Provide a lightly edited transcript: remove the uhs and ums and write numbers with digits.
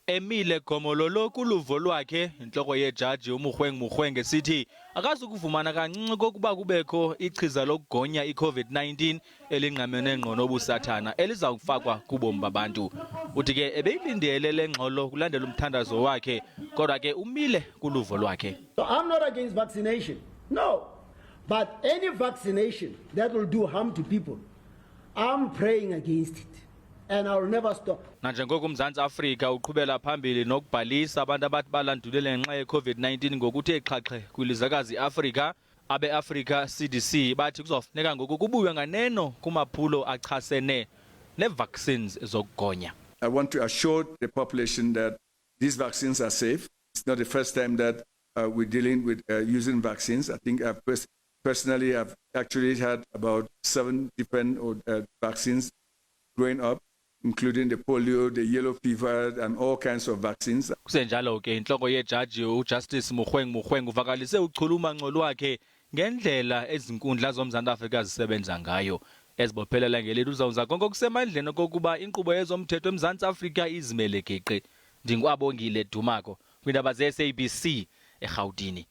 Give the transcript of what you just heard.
Emile gomololo kuluvo lwakhe, intloko yejaji uMogoeng Mogoeng esithi akazukuvuma nakancinci kokuba kubekho ichiza lokugonya iCOVID-19 elingqamene ngqo nobusathana eliza kufakwa kubomi babantu. Uthi ke ebeyilindele le ngxolo kulandela umthandazo wakhe, kodwa ke umile kuluvo lwakhe. So I'm not against vaccination. No. But any vaccination that will do harm to people, I'm praying against it. And I will never stop. Nanjengoko uMzantsi Afrika uqhubela phambili nokubhalisa abantu abathi balandulele ngenxa ye-COVID-19 ngokuthe xhaxhe kwilizwekazi iAfrika, abe-Africa CDC bathi kuzawufuneka ngoku kubuywe nganeno kumaphulo achasene nee-vaccines zokugonya. I want to assure the population that these vaccines are safe. It's not the first time that we're dealing with using vaccines. I think I've personally I've actually had about 7 different vaccines growing up, including the polio, the yellow fever, and all kinds of vaccines. Kusenjalo ke, intloko yejaji uJustice Mogoeng Mogoeng uvakalise uchulumanco lwakhe ngendlela ezinkundla zoMzantsi Afrika zisebenza ngayo, ezibophelela ngelithi uzawuza konke okusemandleni okokuba inkqubo yezomthetho eMzantsi Afrika izimele geqe. NdinguAbongile Dumako kwiindaba ze-SABC eRhawutini.